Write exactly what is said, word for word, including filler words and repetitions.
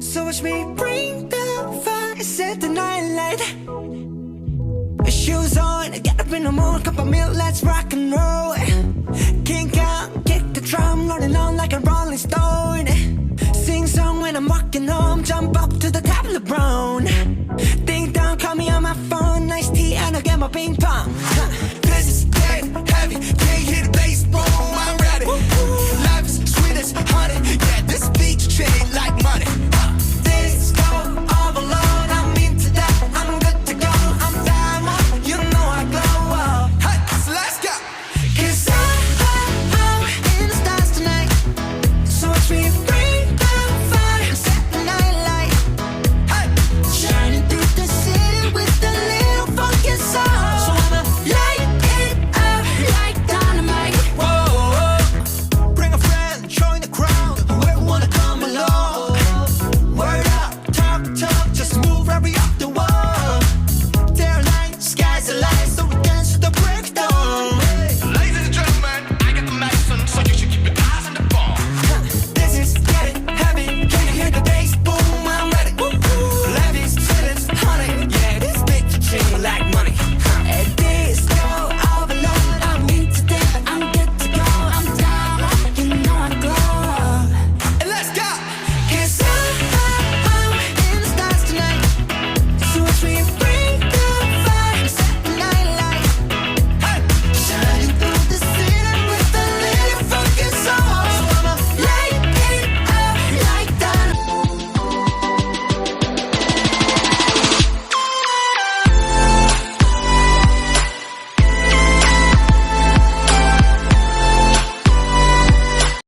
So watch me bring the fire, set the night light. Shoes on, get up in the morning, cup of milk, let's rock and roll. King Kong, kick the drum, rolling on like a rolling stone. Sing song when I'm walking home, jump up to the top of the brown. Ding dong, call me on my phone, nice tea, and I'll get my ping pong. Huh.